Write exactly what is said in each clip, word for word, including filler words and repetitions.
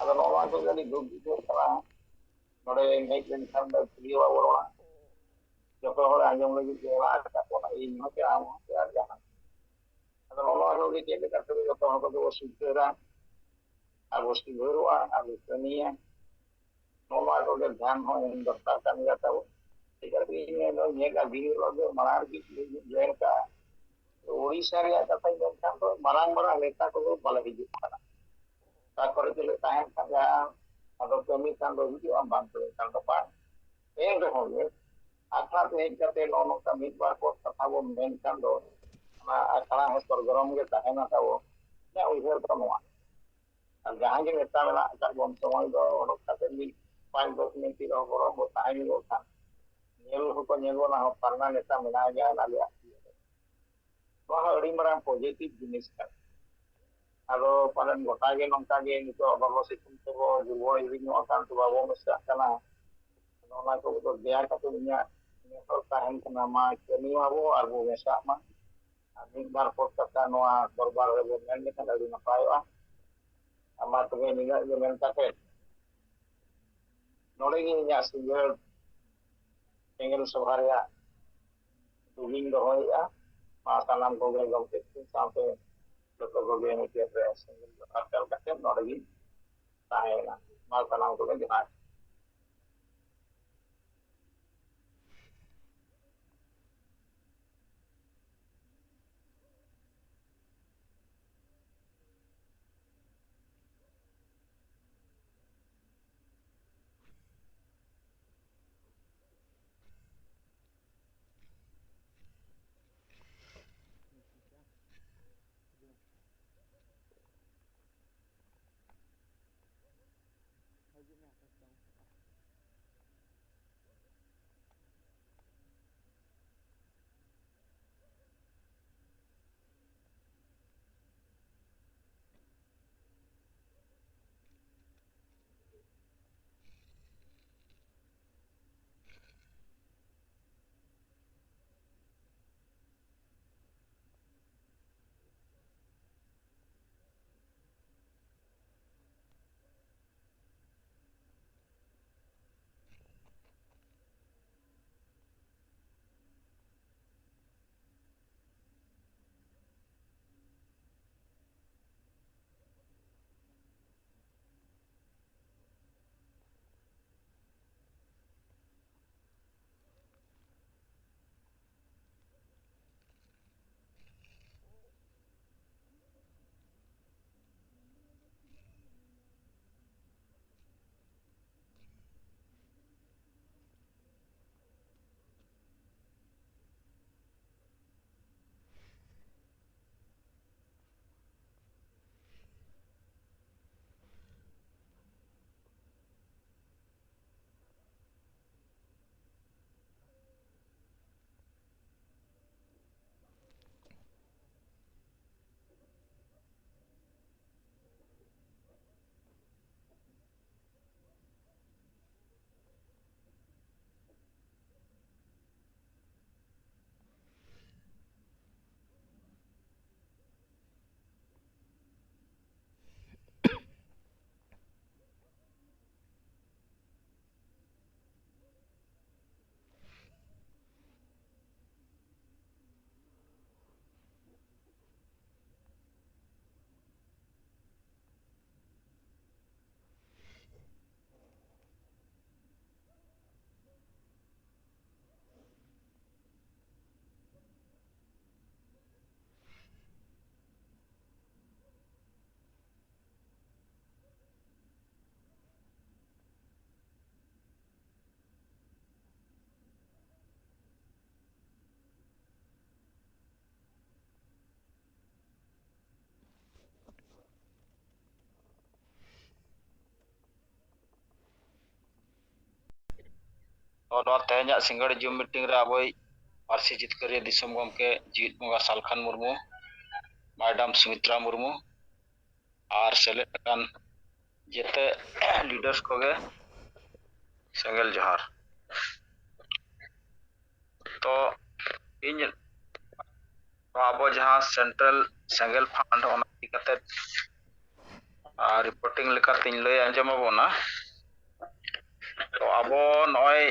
ᱟᱫᱚ ᱱᱚᱣᱟ ᱠᱚᱜᱮ ᱟᱹᱰᱤ ᱫᱩᱠ ᱵᱩᱡᱷᱟᱹᱜ ᱠᱟᱱᱟ᱾ ᱱᱚᱰᱮ ᱦᱮᱡ ᱞᱮᱱᱠᱷᱟᱱ ᱫᱚ ᱠᱩᱞᱤ ᱵᱟᱵᱚᱱ ᱨᱚᱲᱟ᱾ ᱡᱚᱛᱚ ᱦᱚᱲ ᱟᱸᱡᱚᱢ ᱞᱟᱹᱜᱤᱫ ᱜᱮ ᱚᱲᱟᱜ ᱟᱠᱟᱫ ᱵᱚᱱᱟ, ᱤᱧ ᱦᱚᱸ ᱪᱮ ᱟᱢ ᱦᱚᱸ ᱪᱮ ᱟᱨ ᱡᱟᱦᱟᱸ᱾ ᱟᱫᱚ ᱱᱚᱣᱟ ᱠᱚᱜᱮ ᱪᱮᱫ ᱞᱮᱠᱟᱛᱮ ᱡᱚᱛᱚ ᱦᱚᱲ ᱠᱚᱫᱚ ᱵᱚ ᱥᱩᱫᱷᱟᱹᱨᱟ ᱟᱨ ᱵᱚ ᱥᱤᱸᱜᱟᱹᱲᱚᱜᱼᱟ ᱟᱨ ᱵᱚ ᱠᱟᱹᱢᱤᱭᱟ? ᱱᱚᱣᱟ ᱠᱚᱜᱮ ᱫᱷᱮᱭᱟᱱ ᱦᱚᱸ ᱮᱢ ᱫᱚᱨᱠᱟᱨ ᱠᱟᱱ ᱜᱮᱭᱟ ᱛᱟᱵᱚ᱾ ᱪᱮᱫᱟᱜ ᱥᱮ ᱤᱧ ᱫᱚ ᱧᱮᱞ ᱟᱹᱜᱩ ᱫᱤᱱ ᱦᱤᱞᱳᱜ ᱜᱮ ᱢᱟᱲᱟᱝ ᱨᱮᱜᱮ ᱡᱚᱭᱮᱱ ᱠᱟᱜᱼᱟ᱾ ᱳᱰᱤᱥᱟ ᱨᱮᱭᱟᱜ ᱠᱟᱛᱷᱟᱧ ᱢᱮᱱᱠᱷᱟᱱ ᱫᱚ ᱢᱟᱨᱟᱝ ᱢᱟᱨᱟᱝ ᱱᱮᱛᱟ ᱠᱚᱫᱚ ᱵᱟᱞᱮ ᱦᱤᱡᱩᱜ ᱠᱟᱱᱟ᱾ ᱚᱠᱟ ᱠᱚᱨᱮ ᱪᱚᱞᱮ ᱛᱟᱦᱮᱱ ᱠᱷᱟᱱ ᱡᱟᱦᱟᱸ ᱟᱫᱚ ᱠᱟᱹᱢᱤ ᱠᱷᱟᱱ ᱫᱚ ᱦᱤᱡᱩᱜᱼᱟ, ᱵᱟᱝ ᱠᱟᱹᱢᱤ ᱠᱷᱟᱱ ᱫᱚ ᱵᱟᱝ᱾ ᱮᱱ ᱨᱮᱦᱚᱸ ᱜᱮ ᱟᱠᱷᱲᱟ ᱛᱮ ᱦᱮᱡ ᱠᱟᱛᱮ ᱱᱚᱜᱼᱚ ᱱᱚᱝᱠᱟ ᱢᱤᱫ ᱵᱟᱨ ᱯᱚᱫ ᱠᱟᱛᱷᱟ ᱵᱚᱱ ᱢᱮᱱ ᱠᱷᱟᱱ ᱫᱚ ᱚᱱᱟ ᱟᱠᱷᱲᱟ ᱦᱚᱸ ᱥᱚᱨᱜᱚᱨᱚᱢ ᱜᱮ ᱛᱟᱦᱮᱱᱟ ᱛᱟᱵᱚ᱾ ᱤᱧᱟᱹᱜ ᱩᱭᱦᱟᱹᱨ ᱫᱚ ᱱᱚᱣᱟ᱾ ᱟᱨ ᱡᱟᱦᱟᱸ ᱜᱮ ᱱᱮᱛᱟ ᱢᱮᱱᱟᱜ ᱟᱠᱟᱫ ᱵᱚᱱ ᱥᱚᱢᱚᱭ ᱫᱚ ᱚᱰᱚᱠ ᱠᱟᱛᱮ ᱢᱤᱫ ᱯᱟᱸᱪ ᱫᱚᱥ ᱢᱤᱱᱤᱴ ᱨᱮᱦᱚᱸ ᱵᱚᱨᱚᱝ ᱵᱚ ᱛᱟᱦᱮᱸ ᱧᱚᱜᱚᱜ ᱠᱷᱟᱱ ᱧᱮᱞ ᱦᱚᱸᱠᱚ ᱧᱮᱞ ᱵᱚᱱᱟ, ᱦᱚᱸ ᱯᱷᱟᱨᱱᱟ ᱱᱮᱛᱟ ᱢᱮᱱᱟᱭ ᱜᱮᱭᱟ ᱟᱞᱮᱭᱟᱜ᱾ ᱱᱚᱣᱟ ᱦᱚᱸ ᱟᱹᱰᱤ ᱢᱟᱨᱟᱝ ᱯᱚᱡᱤᱴᱤᱵᱷ ᱡᱤᱱᱤᱥ ᱠᱟᱱᱟ᱾ ᱟᱫᱚ ᱯᱟᱞᱮᱱ ᱜᱚᱴᱟ ᱜᱮ ᱱᱚᱝᱠᱟ ᱜᱮ ᱱᱤᱛᱚᱜ ᱞᱚᱞᱚ ᱥᱤᱛᱩᱝ ᱛᱮᱵᱚ ᱡᱩᱵᱚ ᱦᱤᱲᱤᱧᱚᱜ ᱟᱠᱟᱱ ᱛᱮ ᱵᱟᱵᱚ ᱢᱮᱥᱟᱜ ᱠᱟᱱᱟ᱾ ᱚᱱᱟ ᱠᱚ ᱫᱚ ᱫᱮᱭᱟ ᱠᱟᱛᱮ ᱤᱧᱟᱹᱜ ᱱᱮᱦᱚᱨ ᱛᱟᱦᱮᱱ ᱠᱟᱱᱟ, ᱢᱟ ᱠᱟᱹᱢᱤ ᱢᱟᱵᱚ ᱟᱨ ᱵᱚ ᱢᱮᱥᱟᱜ ᱢᱟ᱾ ᱟᱨ ᱢᱤᱫ ᱵᱟᱨ ᱯᱚᱫ ᱠᱟᱛᱷᱟ ᱱᱚᱣᱟ ᱫᱚᱨᱵᱟᱨ ᱨᱮᱵᱚ ᱢᱮᱱ ᱞᱮᱠᱷᱟᱱ ᱟᱹᱰᱤ ᱱᱟᱯᱟᱭᱚᱜᱼᱟ᱾ ᱟᱨ ᱢᱟ ᱛᱚᱵᱮ ᱱᱤᱱᱟᱹᱜ ᱜᱮ ᱢᱮᱱ ᱠᱟᱛᱮ ᱱᱚᱰᱮ ᱜᱮ ᱤᱧᱟᱹᱜ ᱥᱤᱸᱜᱟᱹᱲ ᱥᱮᱸᱜᱮᱞ ᱥᱚᱵᱷᱟ ᱨᱮᱭᱟᱜ ᱫᱩᱜᱤᱧ ᱫᱚᱦᱚᱭᱮᱫᱼᱟ᱾ ᱢᱟ ᱥᱟᱱᱟᱢ ᱠᱚᱜᱮ ᱜᱚᱢᱠᱮ ᱛᱤᱠᱤᱱ ᱥᱟᱶᱛᱮ ᱡᱚᱛᱚ ᱠᱚᱜᱮ ᱢᱤᱫᱴᱮᱱ ᱨᱮ ᱥᱮᱸᱜᱮᱞ ᱡᱚᱦᱟᱨ ᱪᱟᱞ ᱠᱟᱛᱮ ᱱᱚᱰᱮ ᱜᱤᱧ ᱛᱟᱦᱮᱸᱭᱮᱱᱟ᱾ ᱢᱟ ᱥᱟᱱᱟᱢ ᱠᱚᱜᱮ ᱡᱚᱦᱟᱨ᱾ ᱛᱚ, ᱱᱚᱣᱟ ᱛᱮᱦᱮᱧᱟᱜ ᱥᱤᱸᱜᱟᱹᱲ ᱡᱩᱢ ᱢᱤᱴᱤᱝ ᱨᱮ ᱟᱵᱚᱭᱤᱡ ᱯᱟᱹᱨᱥᱤ ᱡᱤᱛᱠᱟᱹᱨᱤᱭᱟᱹ ᱫᱤᱥᱚᱢ ᱜᱚᱢᱠᱮ ᱡᱤᱣᱤᱫ ᱵᱚᱸᱜᱟ ᱥᱟᱞᱠᱷᱟᱱ ᱢᱩᱨᱢᱩ, ᱢᱮᱰᱟᱢ ᱥᱩᱢᱤᱛᱨᱟ ᱢᱩᱨᱢᱩ ᱟᱨ ᱥᱮᱞᱮᱫ ᱟᱠᱟᱱ ᱡᱮᱛᱮ ᱞᱤᱰᱟᱨᱥ ᱠᱚᱜᱮ ᱥᱮᱸᱜᱮᱞ ᱡᱚᱦᱟᱨ᱾ ᱛᱚ, ᱤᱧ ᱱᱚᱣᱟ ᱟᱵᱚ ᱡᱟᱦᱟᱸ ᱥᱮᱱᱴᱨᱟᱞ ᱥᱮᱸᱜᱮᱞ ᱯᱷᱟᱱᱰ, ᱚᱱᱟ ᱤᱫᱤ ᱠᱟᱛᱮ ᱨᱤᱯᱳᱨᱴᱤᱝ ᱞᱮᱠᱟᱛᱤᱧ ᱞᱟᱹᱭ ᱟᱸᱡᱚᱢ ᱟᱵᱚᱱᱟ᱾ ᱛᱚ, ᱟᱵᱚ ᱱᱚᱜᱼᱚᱭ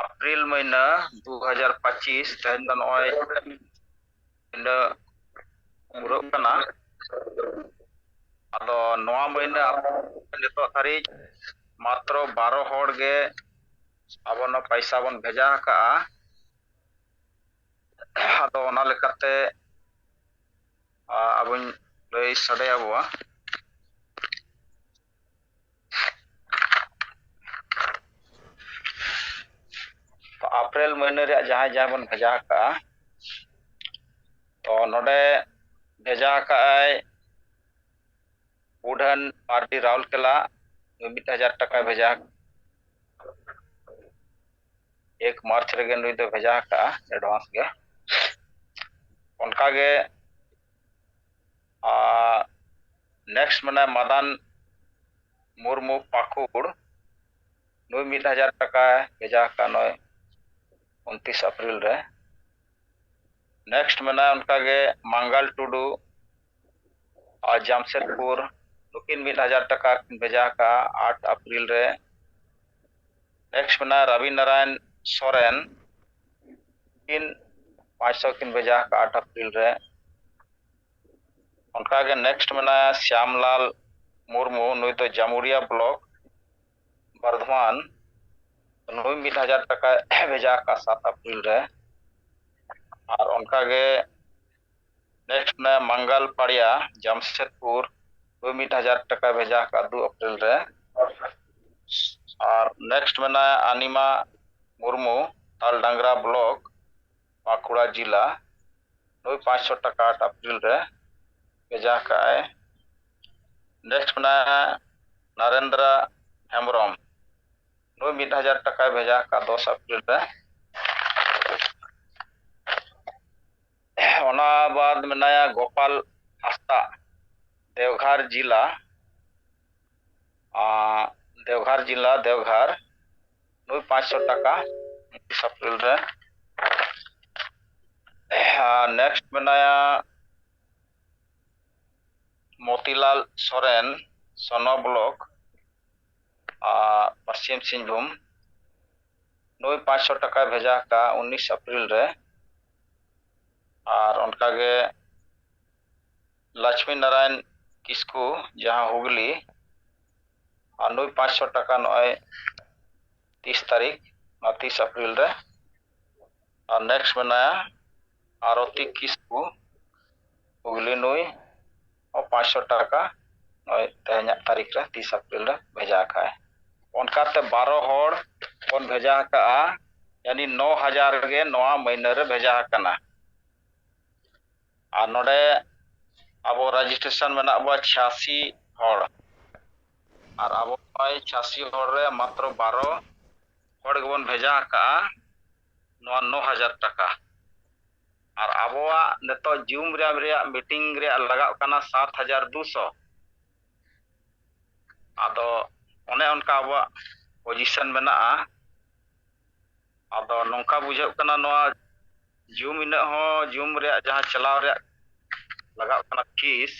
ᱮᱯᱨᱤᱞ ᱢᱟᱹᱦᱱᱟᱹ ᱫᱩ ᱦᱟᱡᱟᱨ ᱯᱚᱸᱪᱤᱥ, ᱛᱮᱦᱮᱧ ᱫᱚ ᱱᱚᱜᱼᱚᱭ ᱯᱩᱨᱟᱹᱜ ᱠᱟᱱᱟ᱾ ᱟᱫᱚ ᱱᱚᱣᱟ ᱢᱟᱹᱦᱱᱟᱹ ᱱᱤᱛᱚᱜ ᱫᱷᱟᱹᱨᱤᱡ ᱢᱟᱛᱨᱚ ᱵᱟᱨᱚ ᱦᱚᱲ ᱜᱮ ᱟᱵᱚ ᱱᱚᱣᱟ ᱯᱚᱭᱥᱟ ᱵᱚᱱ ᱵᱷᱮᱡᱟ ᱟᱠᱟᱜᱼᱟ᱾ ᱟᱫᱚ ᱚᱱᱟ ᱞᱮᱠᱟᱛᱮ, ᱟ, ᱟᱵᱚᱧ ᱞᱟᱹᱭ ᱥᱟᱰᱮ ᱟᱵᱚᱣᱟ᱾ ᱛᱚ, ᱮᱯᱨᱤᱞ ᱢᱟᱹᱦᱱᱟᱹ ᱨᱮᱭᱟᱜ ᱡᱟᱦᱟᱸᱭ ᱡᱟᱦᱟᱸᱭ ᱵᱚᱱ ᱵᱷᱮᱡᱟ ᱟᱠᱟᱜᱼᱟ, ᱛᱚ, ᱱᱚᱰᱮ ᱵᱷᱮᱡᱟ ᱟᱠᱟᱜᱼᱟᱭ ᱵᱩᱰᱷᱟᱹᱱ ᱢᱟᱨᱰᱤ, ᱨᱟᱣᱩᱨᱠᱮᱞᱟ, ᱢᱤᱫ ᱦᱟᱡᱟᱨ ᱴᱟᱠᱟᱭ ᱵᱷᱮᱡᱟ ᱟᱠᱟᱫᱼᱟ᱾ ᱮᱠ ᱢᱟᱨᱪ ᱨᱮᱜᱮ ᱱᱩᱭ ᱫᱚ ᱵᱷᱮᱡᱟ ᱟᱠᱟᱫᱼᱟ ᱮᱰᱵᱷᱟᱱᱥ ᱜᱮ᱾ ᱚᱱᱠᱟᱜᱮ, ᱟᱨ next ᱢᱮᱱᱟᱭ ᱢᱟᱫᱟᱱ ᱢᱩᱨᱢᱩ, ᱯᱟᱹᱠᱩᱲ, ᱱᱩᱭ ᱢᱤᱫ ᱦᱟᱡᱟᱨ ᱴᱟᱠᱟᱭ ᱵᱷᱮᱡᱟ ᱟᱠᱟᱫᱼᱟ ᱱᱚᱜᱼᱚᱭ ᱩᱱᱛᱤᱥ ᱮᱯᱨᱤᱞ ᱨᱮ᱾ Next ᱢᱮᱱᱟᱭᱟ ᱚᱱᱠᱟᱜᱮ ᱢᱟᱝᱜᱟᱞ ᱴᱩᱰᱩ ᱟᱨ ᱡᱟᱢᱥᱮᱫᱽᱯᱩᱨ, ᱱᱩᱠᱤᱱ ᱢᱤᱫ ᱦᱟᱡᱟᱨ ᱴᱟᱠᱟ ᱠᱤᱱ ᱵᱷᱮᱡᱟ ᱟᱠᱟᱫᱼᱟ ᱟᱴ ᱮᱯᱨᱤᱞ ᱨᱮ᱾ Next ᱢᱮᱱᱟᱭᱟ ᱨᱚᱵᱤ ᱱᱟᱨᱟᱭᱚᱱ ᱥᱚᱨᱮᱱ, ᱠᱤᱱ ᱯᱟᱸᱪᱥᱚ ᱠᱤᱱ ᱵᱷᱮᱡᱟ ᱟᱠᱟᱫᱼᱟ ᱟᱴ ᱮᱯᱨᱤᱞ ᱨᱮ᱾ ᱚᱱᱠᱟᱜᱮ next ᱢᱮᱱᱟᱭᱟ ᱥᱭᱟᱢᱞᱟᱞ ᱢᱩᱨᱢᱩ, ᱱᱩᱭ ᱫᱚ ᱡᱟᱢᱩᱨᱤᱭᱟ ᱵᱞᱚᱠ, ᱵᱚᱨᱫᱷᱚᱢᱟᱱ, ᱱᱩᱭ ᱢᱤᱫ ᱦᱟᱡᱟᱨ ᱴᱟᱠᱟᱭ ᱵᱷᱮᱡᱟ ᱟᱠᱟᱫᱼᱟ ᱥᱟᱛ ᱮᱯᱨᱤᱞ ᱨᱮ᱾ ᱟᱨ ᱚᱱᱠᱟᱜᱮ next ᱢᱮᱱᱟᱭᱟ ᱢᱟᱝᱜᱟᱞ ᱯᱟᱲᱤᱭᱟ, ᱡᱟᱢᱥᱮᱫᱽᱯᱩᱨ, ᱱᱩᱭ ᱢᱤᱫ ᱦᱟᱡᱟᱨ ᱴᱟᱠᱟᱭ ᱵᱷᱮᱡᱟ ᱟᱠᱟᱫᱼᱟ ᱫᱩ ᱮᱯᱨᱤᱞ ᱨᱮ᱾ ᱟᱨ next ᱢᱮᱱᱟᱭᱟ ᱟᱱᱤᱢᱟ ᱢᱩᱨᱢᱩ, ᱛᱟᱞᱰᱟᱝᱨᱟ ᱵᱞᱚᱠ, ᱵᱟᱸᱠᱩᱲᱟ ᱡᱤᱞᱟ, ᱱᱩᱭ ᱯᱟᱸᱪᱥᱚ ᱴᱟᱠᱟ ᱟᱴ ᱮᱯᱨᱤᱞ ᱨᱮ ᱵᱷᱮᱡᱟ ᱟᱠᱟᱫᱼᱟᱭ᱾ Next ᱢᱮᱱᱟᱭᱟ ᱱᱟᱨᱮᱱᱫᱨᱟ ᱦᱮᱢᱵᱨᱚᱢ, ᱱᱩᱭ ᱢᱤᱫ ᱦᱟᱡᱟᱨ ᱴᱟᱠᱟᱭ ᱵᱷᱮᱡᱟ ᱟᱠᱟᱫ ᱫᱚᱥ ᱮᱯᱨᱤᱞ ᱨᱮ᱾ ᱚᱱᱟ ᱵᱟᱫ ᱢᱮᱱᱟᱭᱟ ᱜᱳᱯᱟᱞ ᱦᱟᱸᱥᱫᱟ, ᱫᱮᱣᱜᱷᱟᱨ ᱡᱮᱞᱟ, ᱟᱸ, ᱫᱮᱣᱜᱷᱟᱨ ᱡᱮᱞᱟ, ᱫᱮᱣᱜᱷᱟᱨ, ᱱᱩᱭ ᱯᱟᱸᱪᱥᱚ ᱴᱟᱠᱟ ᱩᱱᱛᱨᱤᱥ ᱮᱯᱨᱤᱞ ᱨᱮ᱾ ᱟᱨ ᱱᱮᱠᱥᱴ ᱢᱮᱱᱟᱭᱟ ᱢᱚᱛᱤᱞᱟᱞ ᱥᱚᱨᱮᱱ, ᱥᱚᱱᱚ ᱵᱞᱚᱠ, ᱟᱨ ᱯᱚᱥᱪᱤᱢ ᱥᱤᱝᱵᱷᱩᱢ, ᱱᱩᱭ ᱯᱟᱸᱪᱥᱚ ᱴᱟᱠᱟᱭ ᱵᱷᱮᱡᱟ ᱟᱠᱟᱫᱼᱟ ᱩᱱᱤᱥ ᱮᱯᱨᱤᱞ ᱨᱮ᱾ ᱟᱨ ᱚᱱᱠᱟᱜᱮ ᱞᱚᱪᱷᱢᱤ ᱱᱟᱨᱟᱭᱚᱱ ᱠᱤᱥᱠᱩ, ᱡᱟᱦᱟᱸ ᱦᱩᱜᱽᱞᱤ, ᱟᱨ ᱱᱩᱭ ᱯᱟᱸᱪᱥᱚ ᱴᱟᱠᱟ ᱱᱚᱜᱼᱚᱭ ᱛᱤᱥ ᱛᱟᱹᱨᱤᱠᱷ, ᱱᱚᱣᱟ ᱛᱤᱥ ᱮᱯᱨᱤᱞ ᱨᱮ᱾ ᱟᱨ ᱱᱮᱠᱥᱴ ᱢᱮᱱᱟᱭᱟ ᱟᱨᱚᱛᱤ ᱠᱤᱥᱠᱩ, ᱦᱩᱜᱽᱞᱤ, ᱱᱩᱭ ᱦᱚᱸ ᱯᱟᱸᱪᱥᱚ ᱴᱟᱠᱟ ᱱᱚᱜᱼᱚᱭ ᱛᱮᱦᱮᱧᱟᱜ ᱛᱟᱹᱨᱤᱠᱷ ᱨᱮ, ᱛᱤᱥ ᱮᱯᱨᱤᱞ ᱨᱮ ᱵᱷᱮᱡᱟ ᱟᱠᱟᱫᱼᱟᱭ᱾ ᱚᱱᱠᱟᱛᱮ ᱵᱟᱨᱚ ᱦᱚᱲ ᱵᱚᱱ ᱵᱷᱮᱡᱟ ᱟᱠᱟᱫᱼᱟ, ᱭᱟᱱᱤ ᱱᱚ ᱦᱟᱡᱟᱨ ᱜᱮ ᱱᱚᱣᱟ ᱢᱟᱹᱦᱱᱟᱹ ᱨᱮ ᱵᱷᱮᱡᱟ ᱟᱠᱟᱱᱟ᱾ ᱟᱨ ᱱᱚᱰᱮ ᱟᱵᱚ ᱨᱮᱡᱤᱥᱴᱨᱮᱥᱚᱱ ᱢᱮᱱᱟᱜ ᱵᱚᱣᱟ ᱪᱷᱤᱭᱟᱥᱤ ᱦᱚᱲ, ᱟᱨ ᱟᱵᱚ ᱱᱚᱜᱼᱚᱭ ᱪᱷᱤᱭᱟᱥᱤ ᱦᱚᱲ ᱨᱮ ᱢᱟᱛᱨᱚ ᱵᱟᱨᱚ ᱦᱚᱲ ᱜᱮᱵᱚᱱ ᱵᱷᱮᱡᱟ ᱟᱠᱟᱫᱼᱟ ᱱᱚᱣᱟ ᱱᱚ ᱦᱟᱡᱟᱨ ᱴᱟᱠᱟ᱾ ᱟᱨ ᱟᱵᱚᱣᱟᱜ ᱱᱤᱛᱚᱜ ᱡᱩᱢ ᱨᱮᱭᱟᱜ, ᱨᱮᱭᱟᱜ ᱢᱤᱴᱤᱝ ᱨᱮᱭᱟᱜ ᱞᱟᱜᱟᱜ ᱠᱟᱱᱟ ᱥᱟᱛ ᱦᱟᱡᱟᱨ ᱫᱩᱥᱚ᱾ ᱟᱫᱚ ᱚᱱᱮ ᱚᱱᱠᱟ ᱟᱵᱚᱣᱟᱜ ᱯᱚᱡᱤᱥᱚᱱ ᱢᱮᱱᱟᱜᱼᱟ᱾ ᱟᱫᱚ ᱱᱚᱝᱠᱟ ᱵᱩᱡᱷᱟᱹᱜ ᱠᱟᱱᱟ, ᱱᱚᱣᱟ ᱡᱩᱢ ᱤᱱᱟᱹᱜ ᱦᱚᱸ, ᱡᱩᱢ ᱨᱮᱭᱟᱜ ᱡᱟᱦᱟᱸ ᱪᱟᱞᱟᱣ ᱨᱮᱭᱟᱜ ᱞᱟᱜᱟᱜ ᱠᱟᱱᱟ ᱯᱷᱤᱥ,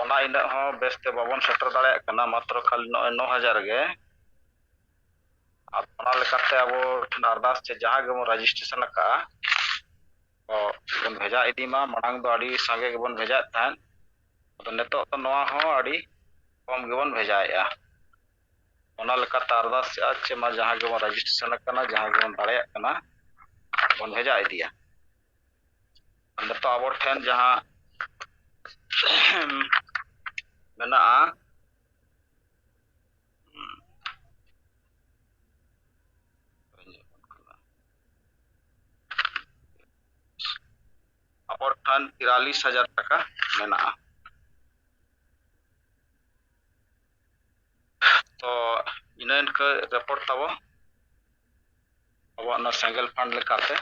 ᱚᱱᱟ ᱤᱱᱟᱹᱜ ᱦᱚᱸ ᱵᱮᱥᱛᱮ ᱵᱟᱵᱚᱱ ᱥᱮᱴᱮᱨ ᱫᱟᱲᱮᱭᱟᱜ ᱠᱟᱱᱟ, ᱢᱟᱛᱨᱚ ᱠᱷᱟᱹᱞᱤ ᱱᱚᱜᱼᱚᱭ ᱱᱚ ᱦᱟᱡᱟᱨ ᱜᱮ᱾ ᱟᱨ ᱚᱱᱟ ᱞᱮᱠᱟᱛᱮ ᱟᱵᱚ ᱴᱷᱮᱱ ᱟᱨᱫᱟᱥ ᱪᱮ ᱡᱟᱦᱟᱸ ᱜᱮᱵᱚᱱ ᱨᱮᱡᱤᱥᱴᱨᱮᱥᱚᱱ ᱟᱠᱟᱫᱼᱟ, ᱛᱚ ᱵᱚᱱ ᱵᱷᱮᱡᱟ ᱤᱫᱤ ᱢᱟ᱾ ᱢᱟᱲᱟᱝ ᱫᱚ ᱟᱹᱰᱤ ᱥᱟᱸᱜᱮ ᱜᱮᱵᱚᱱ ᱵᱷᱮᱡᱟᱭᱮᱫ ᱛᱟᱦᱮᱸᱫ, ᱟᱫᱚ ᱱᱤᱛᱚᱜ ᱫᱚ ᱱᱚᱣᱟ ᱦᱚᱸ ᱟᱹᱰᱤ ᱠᱚᱢ ᱜᱮᱵᱚᱱ ᱵᱷᱮᱡᱟᱭᱮᱫᱼᱟ᱾ ᱚᱱᱟ ᱞᱮᱠᱟᱛᱮ ᱟᱨᱫᱟᱥᱮᱜᱼᱟ ᱪᱮ ᱢᱟ ᱡᱟᱦᱟᱸ ᱜᱮᱵᱚᱱ ᱨᱮᱡᱤᱥᱴᱨᱮᱥᱚᱱ ᱟᱠᱟᱱᱟ, ᱡᱟᱦᱟᱸ ᱜᱮᱵᱚᱱ ᱫᱟᱲᱮᱭᱟᱜ ᱠᱟᱱᱟ, ᱵᱚᱱ ᱵᱷᱮᱡᱟ ᱤᱫᱤᱭᱟ᱾ ᱱᱤᱛᱚᱜ ᱟᱵᱚ ᱴᱷᱮᱱ ᱡᱟᱦᱟᱸ ᱢᱮᱱᱟᱜᱼᱟ, ᱟᱵᱚ ᱴᱷᱮᱱ ᱛᱤᱨᱟᱞᱤᱥ ᱦᱟᱡᱟᱨ ᱴᱟᱠᱟ ᱢᱮᱱᱟᱜᱼᱟ᱾ ᱛᱚ ᱤᱱᱟᱹ ᱱᱤᱝᱠᱟᱹ ᱨᱮᱯᱳᱨᱴ ᱛᱟᱵᱚ ᱟᱵᱚᱣᱟᱜ ᱱᱚᱣᱟ ᱥᱮᱸᱜᱮᱞ ᱯᱷᱟᱱᱰ ᱞᱮᱠᱟᱛᱮ᱾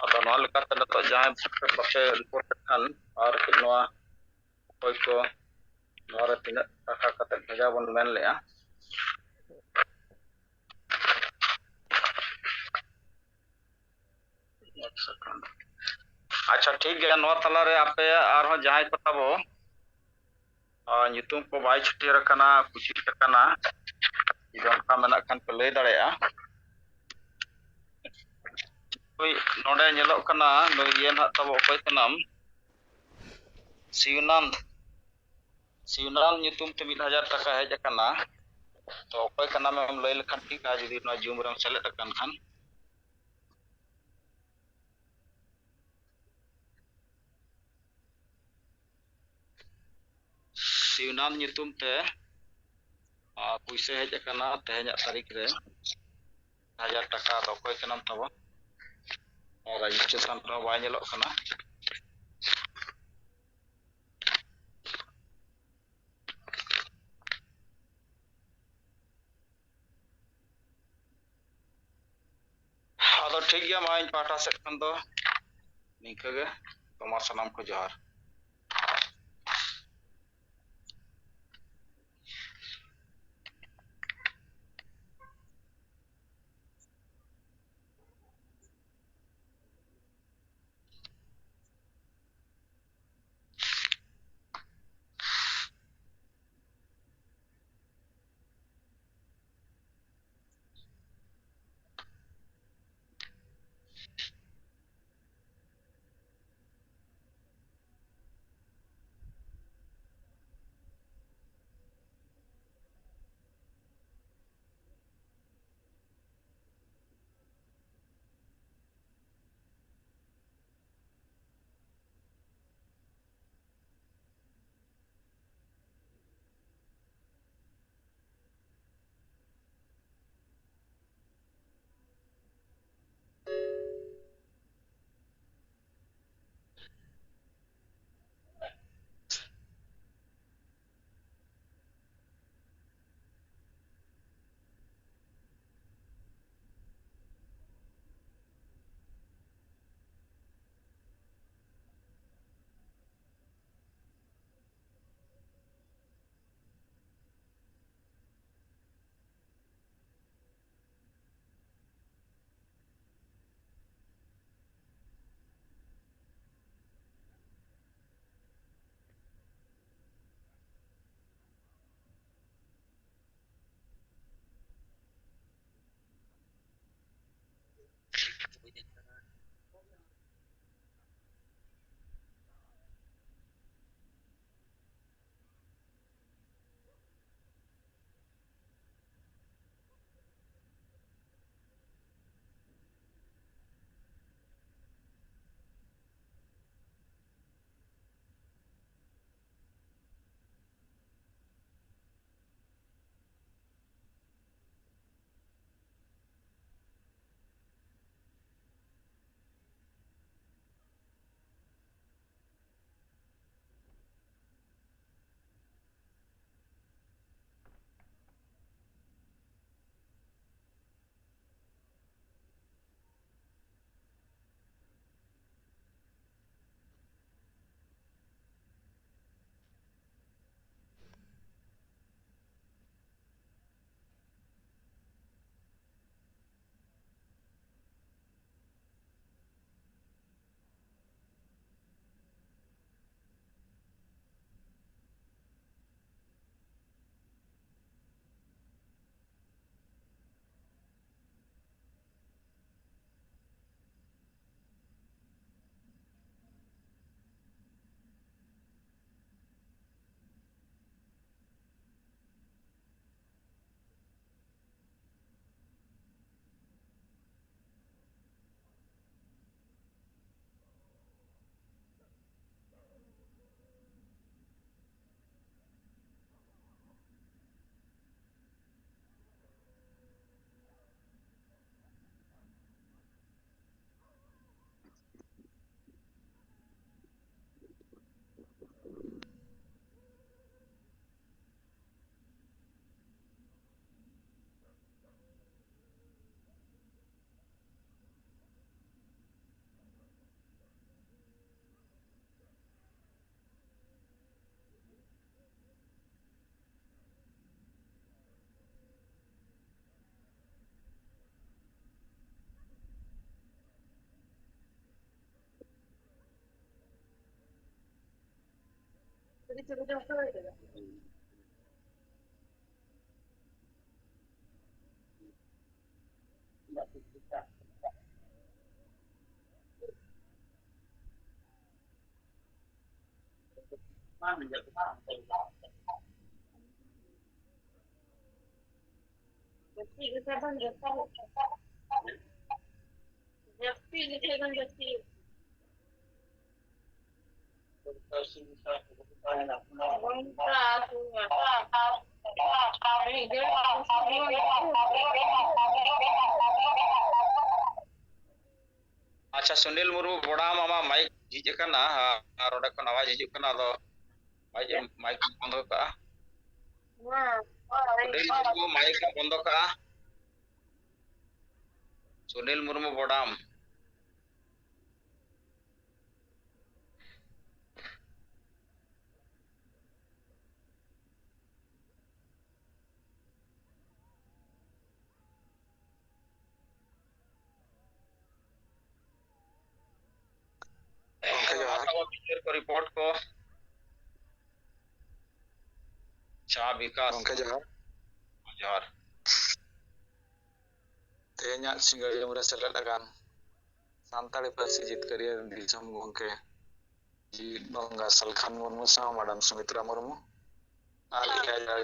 ᱟᱫᱚ ᱱᱚᱣᱟ ᱞᱮᱠᱟᱛᱮ ᱱᱤᱛᱚᱜ ᱡᱟᱦᱟᱸᱭ ᱵᱟᱯᱮ ᱨᱤᱯᱳᱨᱴ ᱠᱷᱟᱱ, ᱟᱨ ᱱᱚᱣᱟ ᱚᱠᱚᱭ ᱠᱚ ᱱᱚᱣᱟ ᱨᱮ ᱛᱤᱱᱟᱹᱜ ᱴᱟᱠᱟ ᱠᱟᱛᱮ ᱵᱷᱮᱡᱟ ᱵᱚᱱ ᱢᱮᱱ ᱞᱮᱜᱼᱟ᱾ ᱟᱪᱪᱷᱟ, ᱴᱷᱤᱠ ᱜᱮᱭᱟ᱾ ᱱᱚᱣᱟ ᱛᱟᱞᱟᱨᱮ ᱟᱯᱮ ᱟᱨᱦᱚᱸ ᱡᱟᱦᱟᱸᱭ ᱠᱚ ᱛᱟᱵᱚ, ᱟᱨ ᱧᱩᱛᱩᱢ ᱠᱚ ᱵᱟᱭ ᱪᱷᱟᱹᱴᱭᱟᱹᱨ ᱟᱠᱟᱱᱟ, ᱠᱩᱥᱤ ᱟᱠᱟᱱᱟ, ᱡᱩᱫᱤ ᱚᱱᱠᱟ ᱢᱮᱱᱟᱜ ᱠᱷᱟᱱ ᱯᱮ ᱞᱟᱹᱭ ᱫᱟᱲᱮᱭᱟᱜᱼᱟ᱾ ᱦᱳᱭ, ᱱᱚᱰᱮ ᱧᱮᱞᱚᱜ ᱠᱟᱱᱟ, ᱱᱩᱭ ᱤᱭᱟᱹ ᱱᱟᱦᱟᱜ ᱛᱟᱵᱚ, ᱚᱠᱚᱭ ᱠᱟᱱᱟᱢ? ᱥᱤᱣᱱᱟᱱᱫ, ᱥᱤᱣᱱᱟᱱᱫ ᱧᱩᱛᱩᱢ ᱛᱮ ᱢᱤᱫ ᱦᱟᱡᱟᱨ ᱴᱟᱠᱟ ᱦᱮᱡ ᱟᱠᱟᱱᱟ᱾ ᱛᱚ ᱚᱠᱚᱭ ᱠᱟᱱᱟᱢ ᱮᱢ ᱞᱟᱹᱭ ᱞᱮᱠᱷᱟᱱ ᱴᱷᱤᱠᱟ, ᱡᱩᱫᱤ ᱱᱚᱣᱟ ᱡᱩᱢ ᱨᱮᱢ ᱥᱮᱞᱮᱫ ᱟᱠᱟᱱ ᱠᱷᱟᱱ᱾ ᱥᱤᱣᱱᱟᱱᱫ ᱧᱩᱛᱩᱢ ᱛᱮ, ᱟᱨ ᱯᱩᱭᱥᱟᱹ ᱦᱮᱡ ᱟᱠᱟᱱᱟ ᱛᱮᱦᱮᱧᱟᱜ ᱛᱟᱹᱨᱤᱠᱷ ᱨᱮ ᱦᱟᱡᱟᱨ ᱴᱟᱠᱟ᱾ ᱫᱚ ᱚᱠᱚᱭ ᱠᱟᱱᱟᱢ ᱛᱟᱵᱚ? ᱨᱮᱡᱤᱥᱴᱨᱮᱥᱚᱱ ᱨᱮᱦᱚᱸ ᱵᱟᱭ ᱧᱮᱞᱚᱜ ᱠᱟᱱᱟ᱾ ᱟᱫᱚ ᱴᱷᱤᱠ ᱜᱮᱭᱟ, ᱢᱟ ᱤᱧ ᱯᱟᱦᱴᱟ ᱥᱮᱫ ᱠᱷᱚᱱ ᱫᱚ ᱱᱤᱝᱠᱟᱹ ᱜᱮ᱾ ᱛᱚ ᱢᱟ ᱥᱟᱱᱟᱢ ᱠᱚ ᱡᱚᱦᱟᱨ᱾ ᱡᱟᱹᱥᱛᱤ ᱞᱮᱠᱷᱟᱱ ᱫᱚ ᱡᱟᱹᱥᱛᱤ᱾ ᱡᱟᱹᱥᱛᱤ ᱞᱮᱠᱷᱟᱱ ᱫᱚ ᱡᱟᱹᱥᱛᱤ᱾ ᱟᱪᱪᱷᱟ, ᱥᱩᱱᱤᱞ ᱢᱩᱨᱢᱩ ᱵᱚᱰᱟᱢ, ᱟᱢᱟᱜ ᱢᱟᱭᱤᱠ ᱡᱷᱤᱡ ᱟᱠᱟᱱᱟ, ᱟᱨ ᱚᱸᱰᱮ ᱠᱷᱚᱱ ᱟᱣᱟᱡ ᱦᱤᱡᱩᱜ ᱠᱟᱱᱟ, ᱟᱫᱚ ᱢᱟᱭᱤᱠ, ᱢᱟᱭᱤᱠ ᱵᱚᱱᱫᱚ ᱠᱟᱜᱼᱟ᱾ ᱥᱩᱱᱤᱞ ᱢᱩᱨᱢᱩ ᱢᱟᱭᱤᱠ ᱵᱚᱱᱫᱚ ᱠᱟᱜᱼᱟ᱾ ᱥᱩᱱᱤᱞ ᱢᱩᱨᱢᱩ ᱵᱚᱰᱟᱢ᱾ ᱜᱚᱢᱠᱮ ᱡᱚᱦᱟᱨ᱾ ᱵᱤᱪᱟᱹᱨ ᱠᱚ, ᱨᱤᱯᱳᱨᱴ ᱠᱚ᱾ ᱟᱪᱪᱷᱟ, ᱵᱤᱠᱟᱥ᱾ ᱜᱚᱢᱠᱮ ᱡᱚᱦᱟᱨ᱾ ᱡᱚᱦᱟᱨ᱾ ᱛᱮᱦᱮᱧᱟᱜ ᱥᱤᱸᱜᱟᱹᱲᱤᱭᱟᱹ ᱨᱮ ᱥᱮᱞᱮᱫ ᱟᱠᱟᱱ ᱥᱟᱱᱛᱟᱲᱤ ᱯᱟᱹᱨᱥᱤ ᱡᱤᱛᱠᱟᱹᱨᱤᱭᱟᱹ ᱫᱤᱥᱚᱢ ᱜᱚᱢᱠᱮ ᱡᱤᱣᱤᱫ ᱵᱚᱸᱜᱟ ᱥᱟᱞᱠᱷᱟᱱ ᱢᱩᱨᱢᱩ ᱥᱟᱶ ᱢᱟᱰᱟᱢ ᱥᱩᱢᱤᱛᱨᱟ ᱢᱩᱨᱢᱩ ᱟᱨ ᱮᱭᱟᱭ ᱡᱟᱭ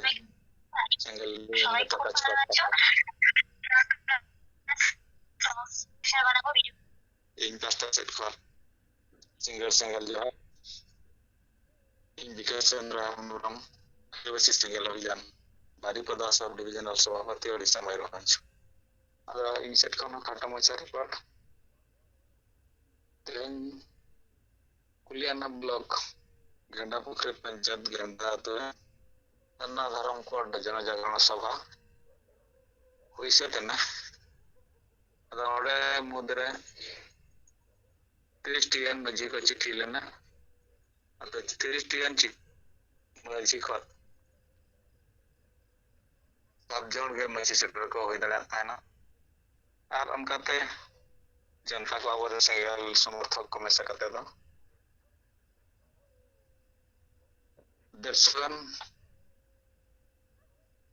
ᱥᱮᱸᱜᱮᱞ ᱜᱟᱛᱟᱠ ᱟᱪᱠᱟ᱾ ᱤᱧ ᱯᱟᱥᱴᱟ ᱥᱮᱫ ᱠᱷᱚᱱ ᱥᱤᱸᱜᱟᱹᱲ ᱥᱮᱸᱜᱮᱞ ᱡᱚᱦᱟᱨ᱾ ᱤᱧ ᱵᱤᱠᱟᱥ ᱪᱚᱱᱫᱨᱚ ᱦᱮᱢᱵᱨᱚᱢ, ᱟᱹᱫᱤᱵᱟᱹᱥᱤ ᱥᱮᱸᱜᱮᱞ ᱚᱵᱷᱤᱡᱟᱱ, ᱵᱟᱨᱤᱯᱟᱫᱟ ᱥᱟᱵ ᱰᱤᱵᱤᱡᱚᱱᱟᱞ ᱥᱚᱵᱷᱟᱯᱚᱛᱤ, ᱳᱰᱤᱥᱟ, ᱢᱚᱭᱩᱨᱵᱷᱚᱸᱡᱽ᱾ ᱟᱫᱚ ᱤᱧ ᱥᱮᱫ ᱠᱷᱚᱱ ᱦᱚᱸ ᱠᱷᱟᱴᱚ ᱢᱟᱪᱷᱟ ᱨᱤᱯᱳᱨᱴ᱾ ᱛᱮᱦᱮᱧ ᱠᱩᱞᱤᱭᱟᱱᱟ ᱵᱞᱚᱠ, ᱜᱮᱱᱰᱟ ᱯᱩᱠᱷᱨᱤ ᱯᱚᱧᱪᱟᱭᱮᱛ ᱜᱮᱱᱰᱟ ᱟᱹᱛᱩ ᱨᱮ ᱥᱟᱨᱱᱟ ᱫᱷᱚᱨᱚᱢ ᱠᱳᱰ ᱡᱚᱱᱚ ᱡᱟᱜᱽᱨᱚᱬ ᱥᱚᱵᱷᱟ ᱦᱩᱭ ᱥᱟᱹᱛ ᱮᱱᱟ᱾ ᱟᱫᱚ ᱚᱸᱰᱮ ᱢᱩᱫᱽᱨᱮ ᱛᱤᱨᱤᱥ ᱴᱤ ᱜᱟᱱ ᱢᱟᱹᱡᱷᱤ ᱠᱚ ᱪᱤᱴᱷᱤ ᱞᱮᱱᱟ᱾ ᱟᱫᱚ ᱛᱤᱨᱤᱥ ᱴᱤ ᱜᱟᱱ ᱪᱤ-, ᱢᱟᱹᱡᱷᱤ ᱠᱷᱚᱱ ᱥᱟᱛ ᱡᱚᱱ ᱜᱮ ᱢᱟᱹᱡᱷᱤ ᱥᱮᱴᱮᱨ ᱠᱚ ᱦᱩᱭ ᱫᱟᱲᱮᱭᱟᱜ ᱛᱟᱦᱮᱱᱟ᱾ ᱟᱨ ᱚᱱᱠᱟᱛᱮ ᱡᱚᱱᱛᱟ ᱠᱚ, ᱟᱵᱚᱨᱮᱱ ᱥᱮᱸᱜᱮᱞ ᱥᱚᱢᱚᱨᱛᱷᱚᱠ ᱠᱚ ᱢᱮᱥᱟ ᱠᱟᱛᱮ ᱫᱚ ᱰᱮᱲᱥᱚ ᱜᱟᱱ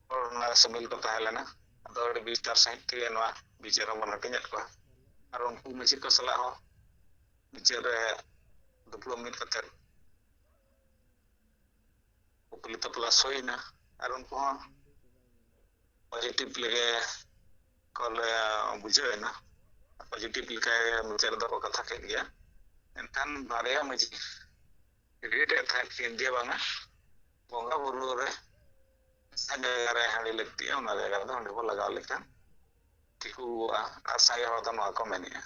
ᱦᱚᱲ ᱚᱱᱟ ᱨᱮ ᱥᱟᱹᱢᱤᱞ ᱠᱚ ᱛᱟᱦᱮᱸ ᱞᱮᱱᱟ᱾ ᱟᱫᱚ ᱟᱹᱰᱤ ᱵᱤᱥᱛᱟᱨ ᱥᱟᱺᱦᱤᱡ ᱛᱮ ᱱᱚᱣᱟ ᱵᱤᱪᱟᱹᱨ ᱦᱚᱸᱵᱚᱱ ᱦᱟᱹᱴᱤᱧᱮᱫ ᱠᱚᱣᱟ᱾ ᱟᱨ ᱩᱱᱠᱩ ᱢᱟᱹᱡᱷᱤ ᱠᱚ ᱥᱟᱞᱟᱜ ᱦᱚᱸ ᱵᱤᱪᱟᱹᱨ ᱨᱮ ᱫᱩᱯᱲᱩᱵ ᱢᱤᱫ ᱠᱟᱛᱮ ᱠᱩᱠᱞᱤ ᱛᱚᱯᱞᱟᱥ ᱦᱩᱭᱱᱟ᱾ ᱟᱨ ᱩᱱᱠᱩ ᱦᱚᱸ ᱯᱚᱡᱤᱴᱤᱵᱷ ᱞᱮᱠᱟ ᱠᱚ ᱞᱟᱹᱭ ᱵᱩᱡᱷᱟᱹᱣ ᱮᱱᱟ᱾ ᱯᱚᱡᱤᱴᱤᱵᱷ ᱞᱮᱠᱟ ᱢᱚᱪᱟ ᱨᱮᱫᱚ ᱠᱚ ᱠᱟᱛᱷᱟ ᱠᱮᱫ ᱜᱮᱭᱟ᱾ ᱮᱱᱠᱷᱟᱱ ᱵᱟᱨᱭᱟ ᱢᱟᱹᱡᱷᱤ ᱨᱤᱯᱤᱴ ᱮᱫ ᱛᱟᱦᱮᱸᱫ ᱠᱤᱱ ᱡᱮ ᱵᱟᱝᱟ, ᱵᱚᱸᱜᱟ ᱵᱩᱨᱩ ᱨᱮ ᱡᱟᱦᱟᱸ ᱡᱟᱭᱜᱟ ᱨᱮ ᱦᱟᱺᱰᱤ ᱞᱟᱹᱠᱛᱤᱜᱼᱟ, ᱚᱱᱟ ᱡᱟᱭᱜᱟ ᱨᱮᱫᱚ ᱦᱟᱺᱰᱤ ᱵᱚ ᱞᱟᱜᱟᱣ ᱞᱮᱠᱷᱟᱱ ᱴᱷᱤᱠᱚᱜᱼᱟ᱾ ᱟᱨ ᱥᱟᱸᱜᱮ ᱦᱚᱲ ᱫᱚ ᱱᱚᱣᱟ ᱠᱚ ᱢᱮᱱᱮᱜᱼᱟ᱾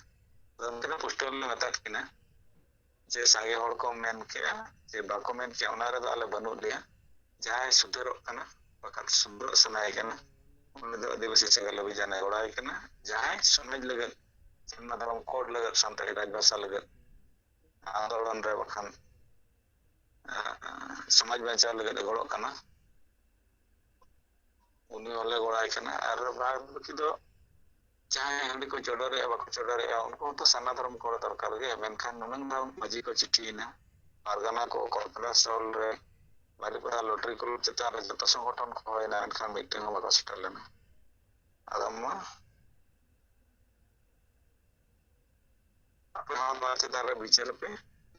ᱟᱫᱚ ᱚᱱᱛᱮ ᱫᱚ ᱯᱩᱥᱴᱟᱹᱣ ᱞᱮ ᱢᱮᱛᱟᱫ ᱠᱤᱱᱟ ᱡᱮ ᱥᱟᱸᱜᱮ ᱦᱚᱲ ᱠᱚ ᱢᱮᱱ ᱠᱮᱜᱼᱟ ᱪᱮ ᱵᱟᱠᱚ ᱢᱮᱱ ᱠᱮᱜᱼᱟ, ᱚᱱᱟ ᱨᱮᱫᱚ ᱟᱞᱮ ᱵᱟᱹᱱᱩᱜ ᱞᱮᱭᱟ᱾ ᱡᱟᱦᱟᱸᱭ ᱥᱩᱫᱷᱟᱹᱨᱚᱜ ᱠᱟᱱᱟ, ᱵᱟᱠᱷᱟᱱ ᱥᱩᱫᱷᱟᱹᱨᱚᱜ ᱥᱟᱱᱟᱭᱮ ᱠᱟᱱᱟ, ᱩᱱᱤ ᱫᱚ ᱟᱹᱫᱤᱵᱟᱹᱥᱤ ᱪᱟᱸᱜᱟ ᱞᱟᱹᱜᱤᱫ ᱡᱟᱦᱟᱸᱭ ᱜᱚᱲᱟᱭ ᱠᱟᱱᱟ, ᱡᱟᱦᱟᱸᱭ ᱥᱚᱢᱟᱡᱽ ᱞᱟᱹᱜᱤᱫ, ᱥᱟᱨᱱᱟ ᱫᱷᱚᱨᱚᱢ ᱠᱳᱰ ᱞᱟᱹᱜᱤᱫ, ᱥᱟᱱᱛᱟᱲᱤ ᱨᱟᱡᱽ ᱵᱷᱟᱥᱟ ᱞᱟᱹᱜᱤᱫ ᱟᱱᱫᱳᱞᱚᱱ ᱨᱮ ᱵᱟᱠᱷᱟᱱ, ᱟᱸ, ᱥᱚᱢᱟᱡᱽ ᱵᱟᱧᱪᱟᱣ ᱞᱟᱹᱜᱤᱫ ᱮ ᱜᱚᱲᱚᱜ ᱠᱟᱱᱟ, ᱩᱱᱤ ᱦᱚᱸᱞᱮ ᱜᱚᱲᱟᱭ ᱠᱟᱱᱟ᱾ ᱟᱨ ᱵᱟᱫ ᱵᱟᱹᱠᱤ ᱫᱚ ᱡᱟᱦᱟᱸᱭ ᱦᱟᱺᱰᱤ ᱠᱚ ᱪᱚᱰᱚᱨᱮᱜᱼᱟ, ᱵᱟᱠᱚ ᱪᱚᱰᱚᱨᱮᱜᱼᱟ, ᱩᱱᱠᱩ ᱦᱚᱸᱛᱚ ᱥᱟᱨᱱᱟ ᱫᱷᱚᱨᱚᱢ ᱠᱳᱰ ᱫᱚᱨᱠᱟᱨ ᱜᱮ᱾ ᱢᱮᱱᱠᱷᱟᱱ ᱱᱩᱱᱟᱹᱝ ᱫᱷᱟᱣ ᱢᱟᱹᱡᱷᱤ ᱠᱚ ᱪᱤᱴᱷᱤᱭᱮᱱᱟ, ᱯᱟᱨᱜᱟᱱᱟ ᱠᱚ, ᱠᱚᱨᱯᱳᱨᱮᱥᱚᱱ ᱨᱮ, ᱵᱟᱨᱤᱯᱟᱫᱟ ᱞᱚᱴᱟᱨᱤ ᱠᱞᱟᱵᱽ ᱪᱮᱛᱟᱱ ᱨᱮ ᱡᱚᱛᱚ ᱥᱚᱝᱜᱚᱴᱷᱚᱱ ᱠᱚ ᱦᱚᱦᱚᱭᱮᱱᱟ, ᱢᱮᱱᱠᱷᱟᱱ ᱢᱤᱫᱴᱟᱝ ᱦᱚᱸ ᱵᱟᱠᱚ ᱥᱮᱴᱮᱨ ᱞᱮᱱᱟ᱾ ᱟᱫᱚ ᱢᱟ ᱟᱯᱮ ᱦᱚᱸ ᱱᱚᱣᱟ ᱪᱮᱛᱟᱱ ᱨᱮ ᱵᱤᱪᱟᱹᱨ ᱯᱮ,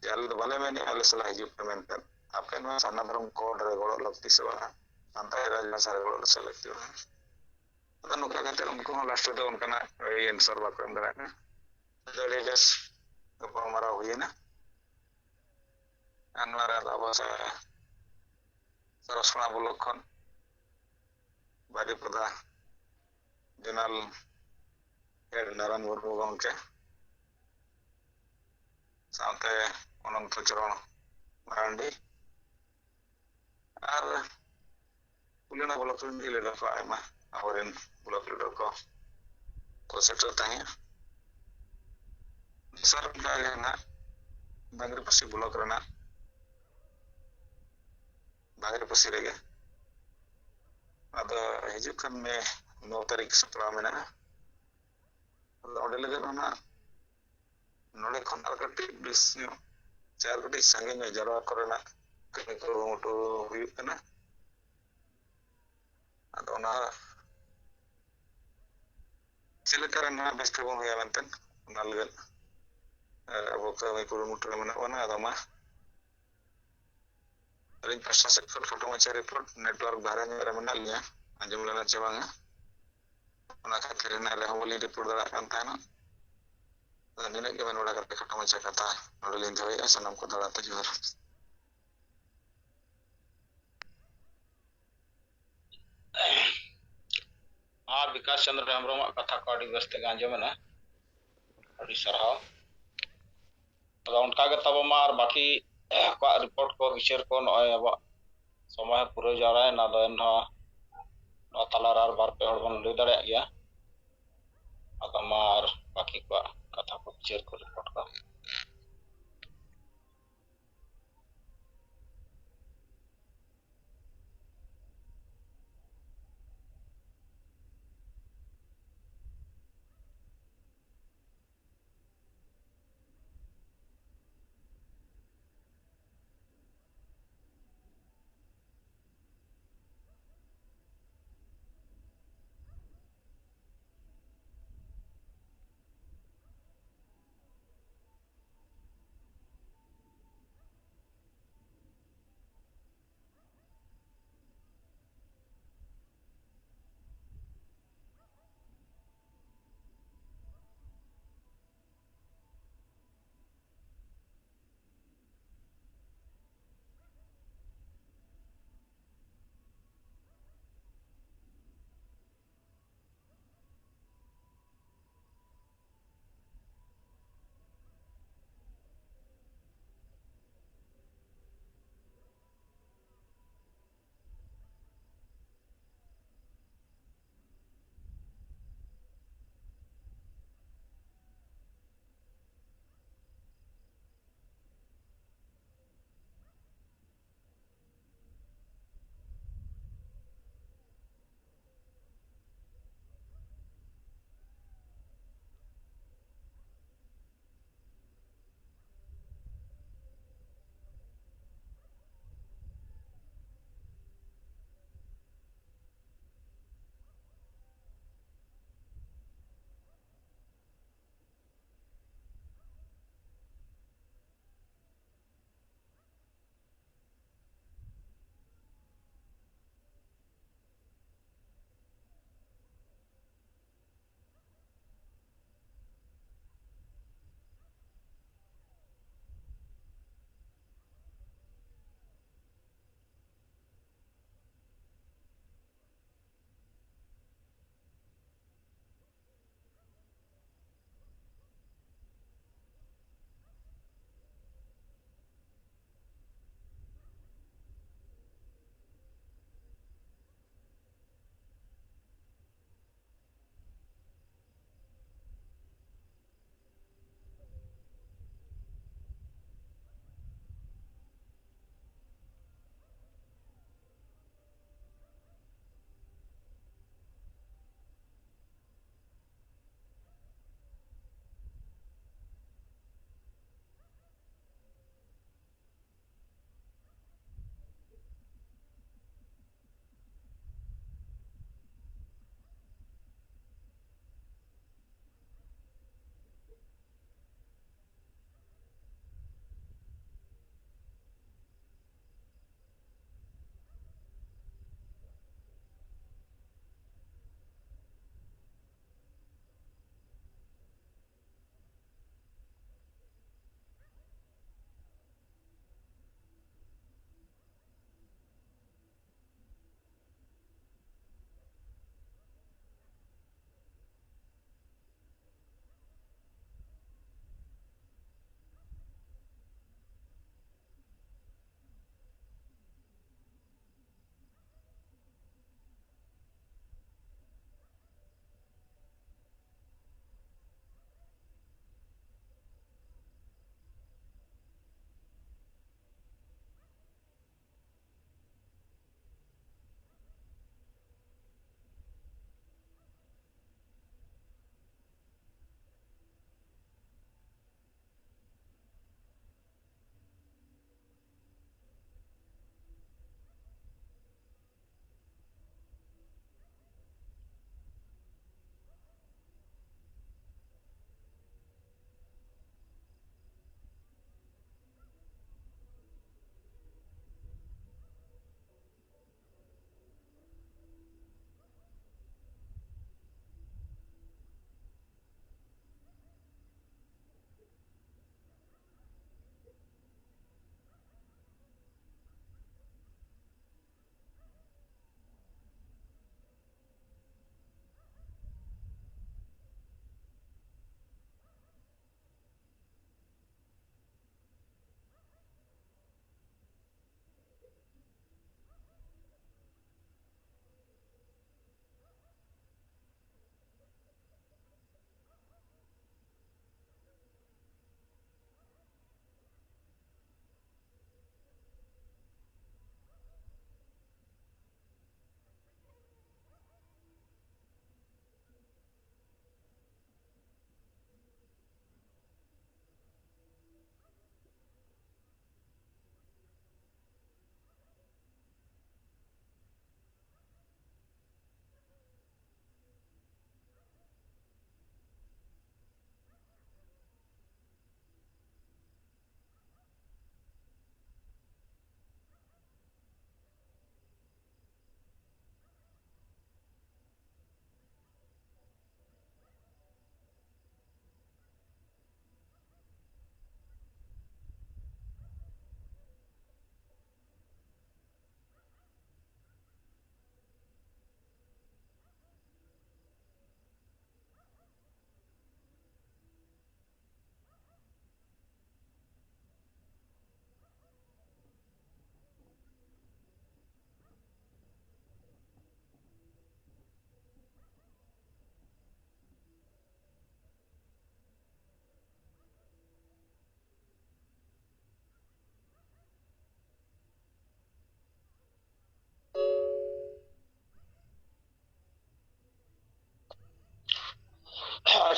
ᱡᱮ ᱟᱞᱮ ᱫᱚ ᱵᱟᱞᱮ ᱢᱮᱱᱮᱫᱼᱟ ᱟᱞᱮ ᱥᱟᱞᱟᱜ ᱦᱤᱡᱩᱜ ᱯᱮ ᱢᱮᱱᱛᱮ᱾ ᱟᱯᱮ ᱱᱚᱣᱟ ᱥᱟᱨᱱᱟ ᱫᱷᱚᱨᱚᱢ ᱠᱳᱰ ᱨᱮ ᱜᱚᱲᱚ ᱞᱟᱹᱠᱛᱤ ᱥᱮ ᱵᱟᱝ, ᱥᱟᱱᱛᱟᱲᱤ ᱨᱟᱡᱽ ᱵᱷᱟᱥᱟ ᱨᱮ ᱜᱚᱲᱚ ᱥᱮ ᱞᱟᱹᱠᱛᱤ ᱵᱟᱝ᱾ ᱟᱫᱚ ᱱᱚᱝᱠᱟ ᱠᱟᱛᱮ ᱩᱱᱠᱩ ᱦᱚᱸ ᱞᱟᱥᱴ ᱨᱮᱫᱚ ᱚᱱᱠᱟᱱᱟᱜ ᱳᱭ ᱮᱱᱥᱟᱨ ᱵᱟᱠᱚ ᱮᱢ ᱫᱟᱲᱮᱭᱟᱜ ᱠᱟᱱᱟ᱾ ᱟᱫᱚ ᱟᱹᱰᱤ ᱵᱮᱥ ᱜᱟᱯᱟᱞᱢᱟᱨᱟᱣ ᱦᱩᱭᱮᱱᱟ᱾ ᱟᱨ ᱱᱚᱣᱟ ᱨᱮ ᱟᱵᱚ ᱥᱮ ᱥᱚᱨᱚᱥᱯᱟᱲᱟ ᱵᱞᱚᱠ ᱠᱷᱚᱱ ᱵᱟᱨᱤᱯᱟᱫᱟ ᱡᱚᱱᱟᱞ ᱦᱮᱰ ᱱᱟᱨᱟᱭᱚᱱ ᱢᱩᱨᱢᱩ ᱜᱚᱢᱠᱮ ᱥᱟᱶᱛᱮ ᱚᱱᱚᱱᱛᱚ ᱪᱚᱨᱚᱬ ᱢᱟᱨᱟᱱᱰᱤ ᱟᱨ ᱯᱩᱞᱟᱹᱱᱟ ᱵᱞᱚᱠ ᱨᱮᱱ ᱜᱮ ᱞᱤᱰᱟᱨ ᱠᱚ ᱟᱭᱢᱟ ᱟᱵᱚᱨᱮᱱ ᱵᱞᱚᱠ ᱞᱤᱰᱟᱨ ᱠᱚ ᱠᱚ ᱥᱮᱴᱮᱨ ᱛᱟᱦᱮᱸᱫ᱾ ᱫᱚᱥᱟᱨ ᱚᱱᱠᱟ ᱜᱮ ᱱᱟᱜ ᱵᱟᱝᱨᱤᱯᱚᱥᱤ ᱵᱞᱚᱠ ᱨᱮᱱᱟᱜ ᱵᱟᱝᱨᱤᱯᱚᱥᱤ ᱨᱮᱜᱮ᱾ ᱟᱫᱚ ᱦᱤᱡᱩᱜ ᱠᱟᱱ ᱢᱮ ᱱᱚ ᱛᱟᱹᱨᱤᱠᱷ ᱥᱟᱯᱲᱟᱣ ᱢᱮᱱᱟᱜᱼᱟ᱾ ᱟᱫᱚ ᱚᱸᱰᱮ ᱞᱟᱹᱜᱤᱫ ᱚᱱᱟ ᱱᱚᱰᱮ ᱠᱷᱚᱱ ᱟᱨ ᱠᱟᱹᱴᱤᱡ ᱵᱮᱥ ᱧᱚᱜ ᱥᱮ ᱟᱨ ᱠᱟᱹᱴᱤᱡ ᱥᱟᱸᱜᱮ ᱧᱚᱜ ᱡᱟᱣᱨᱟ ᱠᱚᱨᱮᱱᱟᱜ ᱠᱟᱹᱢᱤ ᱠᱩᱨᱩᱢᱩᱴᱩ ᱦᱩᱭᱩᱜ ᱠᱟᱱᱟ᱾ ᱟᱫᱚ ᱚᱱᱟ ᱪᱮᱫ ᱞᱮᱠᱟ ᱨᱮ ᱱᱟᱦᱟᱜ ᱵᱮᱥ ᱛᱮᱵᱚᱱ ᱦᱩᱭᱟ ᱢᱮᱱᱛᱮ, ᱚᱱᱟ ᱞᱟᱹᱜᱤᱫ, ᱮ, ᱟᱵᱚ ᱠᱟᱹᱢᱤ ᱠᱩᱨᱩᱢᱩᱴᱩ ᱨᱮ ᱢᱮᱱᱟᱜ ᱵᱚᱱᱟ᱾ ᱟᱫᱚ ᱢᱟ, ᱟᱹᱞᱤᱧ ᱯᱟᱥᱴᱟ ᱥᱮᱫ ᱠᱷᱚᱱ ᱠᱷᱟᱴᱚ ᱢᱟᱪᱷᱟ ᱨᱤᱯᱳᱨᱴ, ᱱᱮᱴᱣᱟᱨᱠ ᱵᱟᱦᱨᱮ ᱧᱚᱜ ᱨᱮ ᱢᱮᱱᱟᱜ ᱞᱤᱧᱟ, ᱟᱸᱡᱚᱢ ᱞᱮᱱᱟ ᱪᱮ ᱵᱟᱝᱟ? ᱚᱱᱟ ᱠᱷᱟᱹᱛᱤᱨ ᱮᱱᱟᱝ ᱨᱮᱦᱚᱸ ᱵᱟᱹᱞᱤᱧ ᱨᱤᱯᱳᱨᱴ ᱫᱟᱲᱮᱭᱟᱜ ᱠᱟᱱ ᱛᱟᱦᱮᱱᱟ᱾ ᱟᱫᱚ ᱱᱤᱱᱟᱹᱜ ᱜᱮ ᱢᱮᱱ ᱵᱟᱲᱟ ᱠᱟᱛᱮ ᱠᱷᱟᱴᱚ ᱢᱟᱪᱷᱟ ᱠᱟᱛᱷᱟ ᱱᱚᱰᱮ ᱞᱤᱧ ᱫᱚᱦᱚᱭᱮᱫᱼᱟ᱾ ᱥᱟᱱᱟᱢ ᱠᱚ ᱫᱟᱬᱟ ᱛᱮ ᱡᱚᱦᱟᱨ᱾ ᱟᱨ ᱵᱤᱠᱟᱥ ᱪᱚᱸᱫᱽᱨᱚ ᱦᱮᱢᱵᱨᱚᱢᱟᱜ ᱠᱟᱛᱷᱟ ᱠᱚ ᱟᱹᱰᱤ ᱵᱮᱥ ᱛᱮᱜᱮ ᱟᱸᱡᱚᱢᱮᱱᱟ᱾ ᱟᱹᱰᱤ ᱥᱟᱨᱦᱟᱣ᱾ ᱟᱫᱚ ᱚᱱᱠᱟ ᱜᱮ ᱛᱟᱵᱚ ᱢᱟ ᱟᱨ ᱵᱟᱹᱠᱤ ᱠᱚᱣᱟᱜ ᱨᱤᱯᱳᱨᱴ ᱠᱚ, ᱵᱤᱪᱟᱹᱨ ᱠᱚ, ᱱᱚᱜᱼᱚᱭ ᱟᱵᱚᱣᱟᱜ ᱥᱚᱢᱚᱭ ᱦᱚᱸ ᱯᱩᱨᱟᱹᱣ ᱡᱟᱣᱨᱟᱭᱮᱱᱟ᱾ ᱟᱫᱚ ᱮᱱᱦᱚᱸ ᱱᱚᱣᱟ ᱛᱟᱞᱟᱨᱮ ᱟᱨ ᱵᱟᱨ ᱯᱮ ᱦᱚᱲ ᱵᱚᱱ ᱞᱟᱹᱭ ᱫᱟᱲᱮᱭᱟᱜ ᱜᱮᱭᱟ᱾ ᱟᱫᱚ ᱢᱟ ᱟᱨ ᱵᱟᱹᱠᱤ ᱠᱚᱣᱟᱜ ᱠᱟᱛᱷᱟ ᱠᱚ, ᱵᱤᱪᱟᱹᱨ ᱠᱚ, ᱨᱤᱯᱳᱨᱴ ᱠᱚ᱾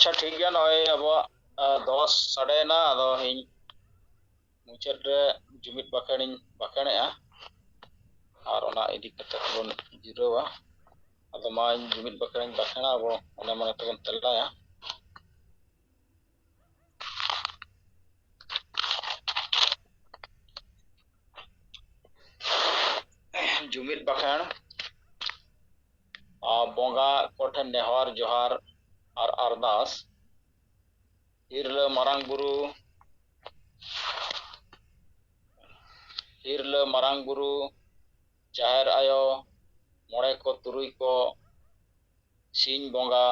ᱟᱪᱪᱷᱟ, ᱴᱷᱤᱠ ᱜᱮᱭᱟ᱾ ᱱᱚᱜᱼᱚᱭ ᱟᱵᱚᱣᱟᱜ ᱟᱸ, ᱫᱚᱥ ᱥᱟᱰᱮᱭᱮᱱᱟ᱾ ᱟᱫᱚ ᱤᱧ ᱢᱩᱪᱟᱹᱫ ᱨᱮ ᱡᱩᱢᱤᱫ ᱵᱟᱠᱷᱮᱬᱤᱧ ᱵᱟᱠᱷᱮᱬᱮᱜᱼᱟ, ᱟᱨ ᱚᱱᱟ ᱤᱫᱤ ᱠᱟᱛᱮ ᱵᱚᱱ ᱡᱤᱨᱟᱹᱣᱟ᱾ ᱟᱫᱚ ᱢᱟ, ᱤᱧ ᱡᱩᱢᱤᱫ ᱵᱟᱠᱷᱮᱬᱤᱧ ᱵᱟᱠᱷᱮᱬᱟ, ᱟᱵᱚ ᱢᱚᱱᱮ ᱢᱚᱱᱮ ᱛᱮᱵᱚᱱ ᱛᱮᱞᱟᱭᱟ᱾ ᱡᱩᱢᱤᱫ ᱵᱟᱠᱷᱮᱬ᱾ ᱟᱨ ᱵᱚᱸᱜᱟ ᱠᱚᱴᱷᱮᱱ ᱱᱮᱦᱚᱨ ᱡᱚᱦᱟᱨ ᱟᱨ ᱟᱨᱫᱟᱥ᱾ ᱦᱤᱨᱞᱟᱹ ᱢᱟᱨᱟᱝ ᱵᱩᱨᱩ, ᱦᱤᱨᱞᱟᱹ ᱢᱟᱨᱟᱝ ᱵᱩᱨᱩ, ᱡᱟᱦᱮᱨ ᱟᱭᱳ, ᱢᱚᱬᱮ ᱠᱚ ᱛᱩᱨᱩᱭ ᱠᱚ, ᱥᱤᱧ ᱵᱚᱸᱜᱟ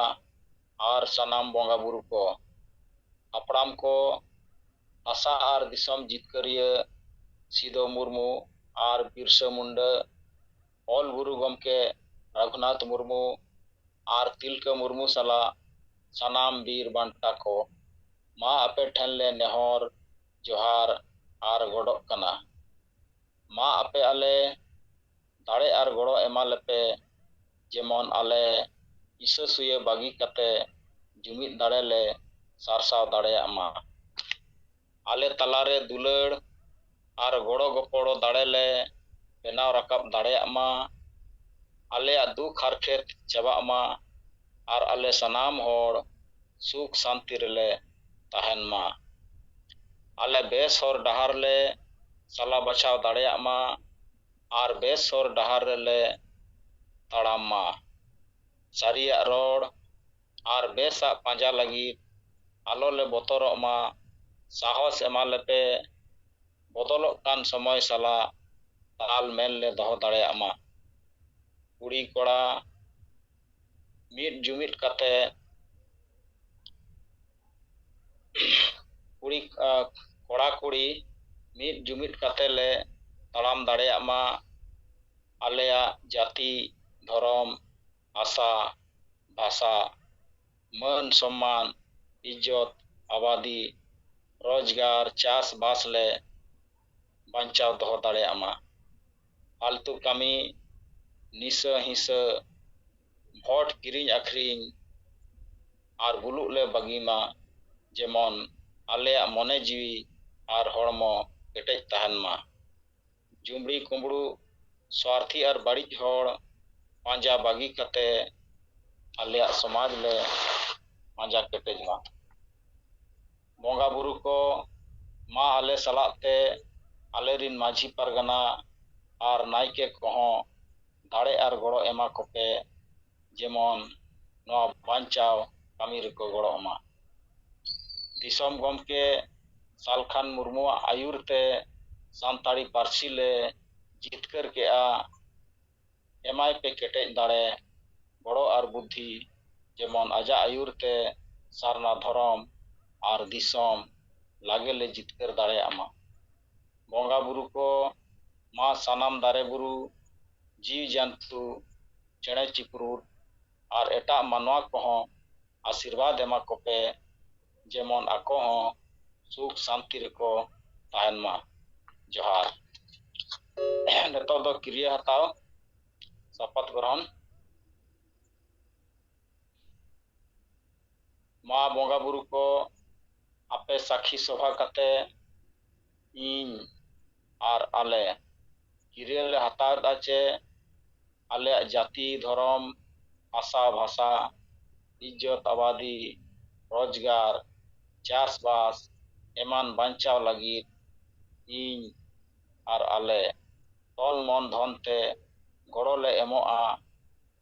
ᱟᱨ ᱥᱟᱱᱟᱢ ᱵᱚᱸᱜᱟ ᱵᱩᱨᱩ ᱠᱚ, ᱦᱟᱯᱲᱟᱢ ᱠᱚ, ᱦᱟᱥᱟ ᱟᱨ ᱫᱤᱥᱚᱢ ᱡᱤᱛᱠᱟᱹᱨᱤᱭᱟᱹ ᱥᱤᱫᱚ ᱢᱩᱨᱢᱩ ᱟᱨ ᱵᱤᱨᱥᱟᱹ ᱢᱩᱱᱰᱟᱹ, ᱚᱞ ᱜᱩᱨᱩ ᱜᱚᱢᱠᱮ ᱨᱟᱹᱜᱷᱩᱱᱟᱛᱷ ᱢᱩᱨᱢᱩ ᱟᱨ ᱛᱤᱞᱠᱟᱹ ᱢᱩᱨᱢᱩ ᱥᱟᱞᱟᱜ ᱥᱟᱱᱟᱢ ᱵᱤᱨ ᱵᱟᱱᱴᱟ ᱠᱚ, ᱢᱟ ᱟᱯᱮ ᱴᱷᱮᱱ ᱞᱮ ᱱᱮᱦᱚᱨ, ᱡᱚᱦᱟᱨ ᱟᱨ ᱜᱚᱰᱚᱜ ᱠᱟᱱᱟ᱾ ᱢᱟ ᱟᱯᱮ ᱟᱞᱮ ᱫᱟᱲᱮ ᱟᱨ ᱜᱚᱲᱚ ᱮᱢᱟ ᱞᱮᱯᱮ, ᱡᱮᱢᱚᱱ ᱟᱞᱮ ᱦᱤᱥᱟᱹ ᱥᱩᱭᱟᱹ ᱵᱟᱹᱜᱤ ᱠᱟᱛᱮ ᱡᱩᱢᱤᱫ ᱫᱟᱲᱮ ᱞᱮ ᱥᱟᱨᱥᱟᱣ ᱫᱟᱲᱮᱭᱟᱜ ᱢᱟ᱾ ᱟᱞᱮ ᱛᱟᱞᱟᱨᱮ ᱫᱩᱞᱟᱹᱲ ᱟᱨ ᱜᱚᱲᱚ ᱜᱚᱯᱚᱲᱚ ᱫᱟᱲᱮ ᱞᱮ ᱵᱮᱱᱟᱣ ᱨᱟᱠᱟᱵ ᱫᱟᱲᱮᱭᱟᱜ ᱢᱟ᱾ ᱟᱞᱮᱭᱟᱜ ᱫᱩᱠ ᱦᱟᱨᱠᱮᱛ ᱪᱟᱵᱟᱜ ᱢᱟ ᱟᱨ ᱟᱞᱮ ᱥᱟᱱᱟᱢ ᱦᱚᱲ ᱥᱩᱠ ᱥᱟᱱᱛᱤ ᱨᱮᱞᱮ ᱛᱟᱦᱮᱱ ᱢᱟ᱾ ᱟᱞᱮ ᱵᱮᱥ ᱦᱚᱨ ᱰᱟᱦᱟᱨ ᱞᱮ ᱥᱟᱞᱟ ᱵᱟᱪᱷᱟᱣ ᱫᱟᱲᱮᱭᱟᱜ ᱢᱟ ᱟᱨ ᱵᱮᱥ ᱦᱚᱨ ᱰᱟᱦᱟᱨ ᱨᱮᱞᱮ ᱛᱟᱲᱟᱢ ᱢᱟ᱾ ᱥᱟᱹᱨᱤᱭᱟᱜ ᱨᱚᱲ ᱟᱨ ᱵᱮᱥᱟᱜ ᱯᱟᱸᱡᱟ ᱞᱟᱹᱜᱤᱫ ᱟᱞᱚ ᱞᱮ ᱵᱚᱛᱚᱨᱚᱜ ᱢᱟ᱾ ᱥᱟᱦᱚᱥ ᱮᱢᱟ ᱞᱮᱯᱮ, ᱵᱚᱫᱚᱞᱚᱜ ᱠᱟᱱ ᱥᱚᱢᱚᱭ ᱥᱟᱞᱟᱜ ᱛᱟᱞ ᱢᱮᱞ ᱞᱮ ᱫᱚᱦᱚ ᱫᱟᱲᱮᱭᱟᱜ ᱢᱟ᱾ ᱠᱩᱲᱤ ᱠᱚᱲᱟ ᱢᱤᱫ ᱡᱩᱢᱤᱫ ᱠᱟᱛᱮ, ᱠᱩᱲᱤ, ᱟᱸ, ᱠᱚᱲᱟ ᱠᱩᱲᱤ ᱢᱤᱫ ᱡᱩᱢᱤᱫ ᱠᱟᱛᱮ ᱞᱮ ᱛᱟᱲᱟᱢ ᱫᱟᱲᱮᱭᱟᱜ ᱢᱟ᱾ ᱟᱞᱮᱭᱟᱜ ᱡᱟᱹᱛᱤ, ᱫᱷᱚᱨᱚᱢ, ᱵᱷᱟᱥᱟ, ᱵᱷᱟᱥᱟ, ᱢᱟᱹᱱ ᱥᱚᱢᱢᱟᱱ, ᱤᱡᱽᱡᱚᱛ, ᱟᱵᱟᱫᱤ, ᱨᱳᱡᱽᱜᱟᱨ, ᱪᱟᱥᱵᱟᱥ ᱞᱮ ᱵᱟᱧᱪᱟᱣ ᱫᱚᱦᱚ ᱫᱟᱲᱮᱭᱟᱜ ᱢᱟ᱾ ᱯᱷᱟᱞᱛᱩ ᱠᱟᱹᱢᱤ, ᱱᱤᱥᱟᱹ ᱦᱤᱸᱥᱟᱹ, ᱵᱷᱳᱴ ᱠᱤᱨᱤᱧ ᱟᱹᱠᱷᱨᱤᱧ, ᱟᱨ ᱵᱩᱞᱩᱜ ᱞᱮ ᱵᱟᱹᱜᱤ ᱢᱟ, ᱡᱮᱢᱚᱱ ᱟᱞᱮᱭᱟᱜ ᱢᱚᱱᱮ ᱡᱤᱣᱤ ᱟᱨ ᱦᱚᱲᱢᱚ ᱠᱮᱴᱮᱡ ᱛᱟᱦᱮᱱ ᱢᱟ᱾ ᱡᱩᱢᱲᱤ ᱠᱩᱢᱵᱽᱲᱩ, ᱥᱣᱟᱨᱛᱷᱤ ᱟᱨ ᱵᱟᱹᱲᱤᱡ ᱦᱚᱲ ᱯᱟᱸᱡᱟ ᱵᱟᱹᱜᱤ ᱠᱟᱛᱮ ᱟᱞᱮᱭᱟᱜ ᱥᱚᱢᱟᱡᱽ ᱞᱮ ᱯᱟᱸᱡᱟ ᱠᱮᱴᱮᱡ ᱢᱟ᱾ ᱵᱚᱸᱜᱟ ᱵᱩᱨᱩ ᱠᱚ, ᱢᱟ ᱟᱞᱮ ᱥᱟᱞᱟᱜ ᱛᱮ ᱟᱞᱮ ᱨᱤᱱ ᱢᱟᱹᱡᱷᱤ ᱯᱟᱨᱜᱟᱱᱟ ᱟᱨ ᱱᱟᱭᱠᱮ ᱠᱚᱦᱚᱸ ᱫᱟᱲᱮ ᱟᱨ ᱜᱚᱲᱚ ᱮᱢᱟ ᱠᱚᱯᱮ, ᱡᱮᱢᱚᱱ ᱱᱚᱣᱟ ᱵᱟᱧᱪᱟᱣ ᱠᱟᱹᱢᱤ ᱨᱮᱠᱚ ᱜᱚᱲᱚᱜ ᱢᱟ᱾ ᱫᱤᱥᱚᱢ ᱜᱚᱢᱠᱮ ᱥᱟᱞᱠᱷᱟᱱ ᱢᱩᱨᱢᱩᱣᱟᱜ ᱟᱹᱭᱩᱨ ᱛᱮ ᱥᱟᱱᱛᱟᱲᱤ ᱯᱟᱹᱨᱥᱤ ᱞᱮ ᱡᱤᱛᱠᱟᱹᱨ ᱠᱮᱜᱼᱟ᱾ ᱮᱢᱟᱭ ᱯᱮ ᱠᱮᱴᱮᱡ ᱫᱟᱲᱮ, ᱜᱚᱲᱚ ᱟᱨ ᱵᱩᱫᱽᱫᱷᱤ, ᱡᱮᱢᱚᱱ ᱟᱡᱟᱜ ᱟᱹᱭᱩᱨ ᱛᱮ ᱥᱟᱨᱱᱟ ᱫᱷᱚᱨᱚᱢ ᱟᱨ ᱫᱤᱥᱚᱢ ᱞᱟᱜᱮ ᱞᱮ ᱡᱤᱛᱠᱟᱹᱨ ᱫᱟᱲᱮᱭᱟᱜ ᱢᱟ᱾ ᱵᱚᱸᱜᱟ ᱵᱩᱨᱩ ᱠᱚ, ᱢᱟ ᱥᱟᱱᱟᱢ ᱫᱟᱨᱮ ᱵᱩᱨᱩ, ᱡᱤᱣᱤ ᱡᱟᱱᱛᱩ, ᱪᱮᱬᱮ ᱪᱤᱯᱨᱩᱫ ᱟᱨ ᱮᱴᱟᱜ ᱢᱟᱱᱣᱟ ᱠᱚᱦᱚᱸ ᱟᱥᱤᱨᱵᱟᱫᱽ ᱮᱢᱟ ᱠᱚᱯᱮ, ᱡᱮᱢᱚᱱ ᱟᱠᱚ ᱦᱚᱸ ᱥᱩᱠ ᱥᱟᱱᱛᱤ ᱨᱮᱠᱚ ᱛᱟᱦᱮᱱ ᱢᱟ᱾ ᱡᱚᱦᱟᱨ᱾ ᱱᱤᱛᱚᱜ ᱫᱚ ᱠᱤᱨᱭᱟᱹ ᱦᱟᱛᱟᱣ, ᱥᱚᱯᱚᱛ ᱜᱨᱚᱦᱚᱱ᱾ ᱢᱟ ᱵᱚᱸᱜᱟ ᱵᱩᱨᱩ ᱠᱚ, ᱟᱯᱮ ᱥᱟᱹᱠᱷᱤ ᱥᱚᱵᱷᱟ ᱠᱟᱛᱮ ᱤᱧ ᱟᱨ ᱟᱞᱮ ᱠᱤᱨᱭᱟᱹ ᱞᱮ ᱦᱟᱛᱟᱣ ᱮᱫᱟ ᱪᱮ ᱟᱞᱮᱭᱟᱜ ᱡᱟᱹᱛᱤ, ᱫᱷᱚᱨᱚᱢ, ᱵᱷᱟᱥᱟ, ᱵᱷᱟᱥᱟ, ᱤᱡᱽᱡᱚᱛ, ᱟᱵᱟᱫᱤ, ᱨᱳᱡᱽᱜᱟᱨ, ᱪᱟᱥᱵᱟᱥ ᱮᱢᱟᱱ ᱵᱟᱧᱪᱟᱣ ᱞᱟᱹᱜᱤᱫ ᱤᱧ ᱟᱨ ᱟᱞᱮ ᱛᱚᱱ ᱢᱚᱱ ᱫᱷᱚᱱ ᱛᱮ ᱜᱚᱲᱚ ᱞᱮ ᱮᱢᱚᱜᱼᱟ᱾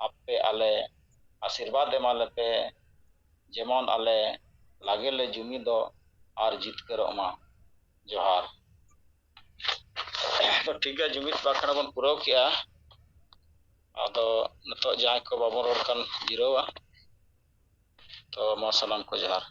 ᱟᱯᱮ ᱟᱞᱮ ᱟᱥᱤᱨᱵᱟᱫᱽ ᱮᱢᱟ ᱞᱮᱯᱮ, ᱡᱮᱢᱚᱱ ᱟᱞᱮ ᱞᱟᱜᱮ ᱞᱮ ᱡᱩᱢᱤᱫᱚᱜ ᱟᱨ ᱡᱤᱛᱠᱟᱹᱨᱚᱜ ᱢᱟ᱾ ᱡᱚᱦᱟᱨ᱾ ᱛᱚ ᱴᱷᱤᱠ ᱜᱮᱭᱟ, ᱡᱩᱢᱤᱫ ᱵᱟᱠᱷᱮᱬ ᱵᱚᱱ ᱯᱩᱨᱟᱹᱣ ᱠᱮᱜᱼᱟ᱾ ᱟᱫᱚ ᱱᱤᱛᱚᱜ ᱡᱟᱦᱟᱸᱭ ᱠᱚ ᱵᱟᱵᱚᱱ ᱨᱚᱲ ᱠᱟᱱ ᱡᱤᱨᱟᱹᱣᱟ᱾ ᱛᱚ ᱢᱟ ᱥᱟᱱᱟᱢ ᱠᱚ ᱡᱚᱦᱟᱨ᱾